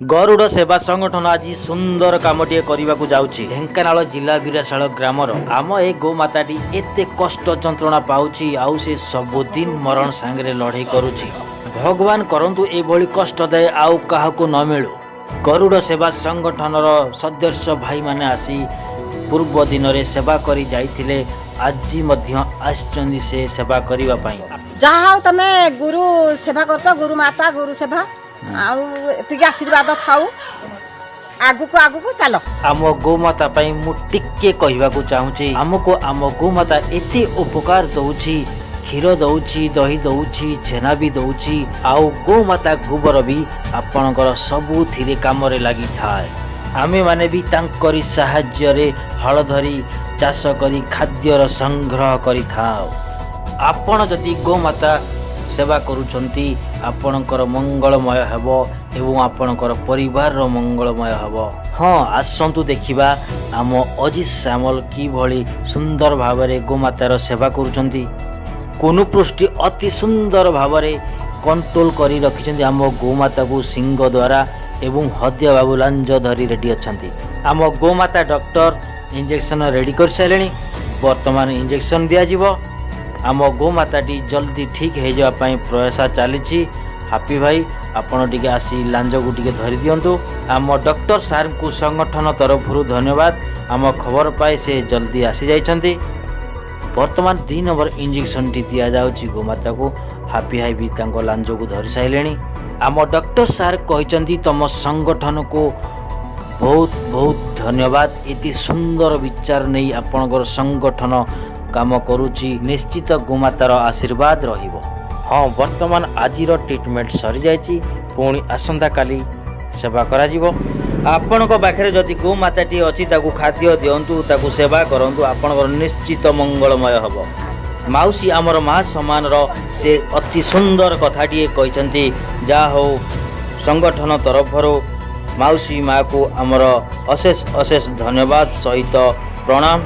ଗରୁଡ଼ ସେବା ସଂଗଠନ ଆଜି ସୁନ୍ଦର କାମଟିଏ କରିବାକୁ ଯାଉଛି। ଢେଙ୍କାନାଳ ଜିଲ୍ଲା ବିରାଶାଳ ଗ୍ରାମର ଆମ ଏ ଗୋମାତାଟି ଏତେ କଷ୍ଟ ଯନ୍ତ୍ରଣା ପାଉଛି ଆଉ ସେ ସବୁଦିନ ମରଣ ସାଙ୍ଗରେ ଲଢ଼େଇ କରୁଛି। ଭଗବାନ କରନ୍ତୁ ଏଭଳି କଷ୍ଟ ଦେୟ ଆଉ କାହାକୁ ନ ମିଳୁ। ଗରୁଡ଼ ସେବା ସଂଗଠନର ସଦସ୍ୟ ଭାଇମାନେ ଆସି ପୂର୍ବ ଦିନରେ ସେବା କରି ଯାଇଥିଲେ। ଆଜି ମଧ୍ୟ ଆସିଛନ୍ତି ସେ ସେବା କରିବା ପାଇଁ। ଯାହା ହଉ, ତମେ ଗୁରୁ ସେବା କରୁଛ, ଗୁରୁ ମାତା, ଗୁରୁ ସେବା। ଆଉ ଏତିକି ଆଶୀର୍ବାଦ ଥାଉ, ଆଗକୁ ଆଗକୁ ଚାଲ। ଆମ ଗୋମାତା ପାଇଁ ମୁଁ ଟିକେ କହିବାକୁ ଚାହୁଁଛି। ଆମକୁ ଆମ ଗୋମାତା ଏତେ ଉପକାର ଦଉଛି। କ୍ଷୀର ଦଉଛି, ଦହି ଦଉଛି, ଛେନା ବି ଦଉଛି ଆଉ ଗୋମାତା ଗୋବର ବି ଆପଣଙ୍କର ସବୁଥିରେ କାମରେ ଲାଗିଥାଏ। ଆମେମାନେ ବି ତାଙ୍କରି ସାହାଯ୍ୟରେ ହଳ ଧରି ଚାଷ କରି ଖାଦ୍ୟର ସଂଗ୍ରହ କରିଥାଉ। ଆପଣ ଯଦି ଗୋମାତା ସେବା କରୁଛନ୍ତି, ଆପଣଙ୍କର ମଙ୍ଗଳମୟ ହେବ ଏବଂ ଆପଣଙ୍କର ପରିବାରର ମଙ୍ଗଳମୟ ହେବ। ହଁ, ଆସନ୍ତୁ ଦେଖିବା ଆମ ଅଜିତ ସାମଲ କିଭଳି ସୁନ୍ଦର ଭାବରେ ଗୋମାତାର ସେବା କରୁଛନ୍ତି। କୁନୁ ପୃଷ୍ଟି ଅତି ସୁନ୍ଦର ଭାବରେ କଣ୍ଟ୍ରୋଲ କରି ରଖିଛନ୍ତି ଆମ ଗୋମାତାକୁ ଶିଙ୍ଗ ଦ୍ୱାରା ଏବଂ ହଦିଆ ବାବୁ ଲାଞ୍ଜ ଧରି ରେଡ଼ି ଅଛନ୍ତି। ଆମ ଗୋମାତା ଡକ୍ଟର ଇଞ୍ଜେକ୍ସନ ରେଡ଼ି କରିସାରିଲେଣି। ବର୍ତ୍ତମାନ ଇଞ୍ଜେକ୍ସନ ଦିଆଯିବ। ଆମ ଗୋମାତାଟି ଜଲ୍ଦି ଠିକ୍ ହେଇଯିବା ପାଇଁ ପ୍ରୟାସ ଚାଲିଛି। ହାପି ଭାଇ, ଆପଣ ଟିକେ ଆସି ଲାଞ୍ଜକୁ ଟିକେ ଧରି ଦିଅନ୍ତୁ। ଆମ ଡକ୍ଟର ସାର୍ଙ୍କୁ ସଂଗଠନ ତରଫରୁ ଧନ୍ୟବାଦ। ଆମ ଖବର ପାଇ ସେ ଜଲ୍ଦି ଆସିଯାଇଛନ୍ତି। ବର୍ତ୍ତମାନ 2 ନମ୍ବର ଇଞ୍ଜେକ୍ସନଟି ଦିଆଯାଉଛି ଗୋମାତାକୁ। ହାପି ଭାଇ ବି ତାଙ୍କ ଲାଞ୍ଜକୁ ଧରି ସାରିଲେଣି। ଆମ ଡକ୍ଟର ସାର୍ କହିଛନ୍ତି, ତମ ସଂଗଠନକୁ ବହୁତ ବହୁତ ଧନ୍ୟବାଦ। ଏତେ ସୁନ୍ଦର ବିଚାର ନେଇ ଆପଣଙ୍କର ସଂଗଠନ କାମ କରୁଛି। ନିଶ୍ଚିତ ଗୋମାତାର ଆଶୀର୍ବାଦ ରହିବ। ହଁ, ବର୍ତ୍ତମାନ ଆଜିର ଟ୍ରିଟମେଣ୍ଟ ସରିଯାଇଛି। ପୁଣି ଆସନ୍ତାକାଲି ସେବା କରାଯିବ। ଆପଣଙ୍କ ପାଖରେ ଯଦି ଗୋମାତାଟିଏ ଅଛି, ତାକୁ ଖାଦ୍ୟ ଦିଅନ୍ତୁ, ତାକୁ ସେବା କରନ୍ତୁ, ଆପଣଙ୍କର ନିଶ୍ଚିତ ମଙ୍ଗଳମୟ ହେବ। ମାଉସୀ ଆମର ମା ସମାନର, ସେ ଅତି ସୁନ୍ଦର କଥାଟିଏ କହିଛନ୍ତି। ଯାହା ହଉ, ସଂଗଠନ ତରଫରୁ ମାଉସୀ ମାକୁ ଆମର ଅଶେଷ ଅଶେଷ ଧନ୍ୟବାଦ ସହିତ ପ୍ରଣାମ।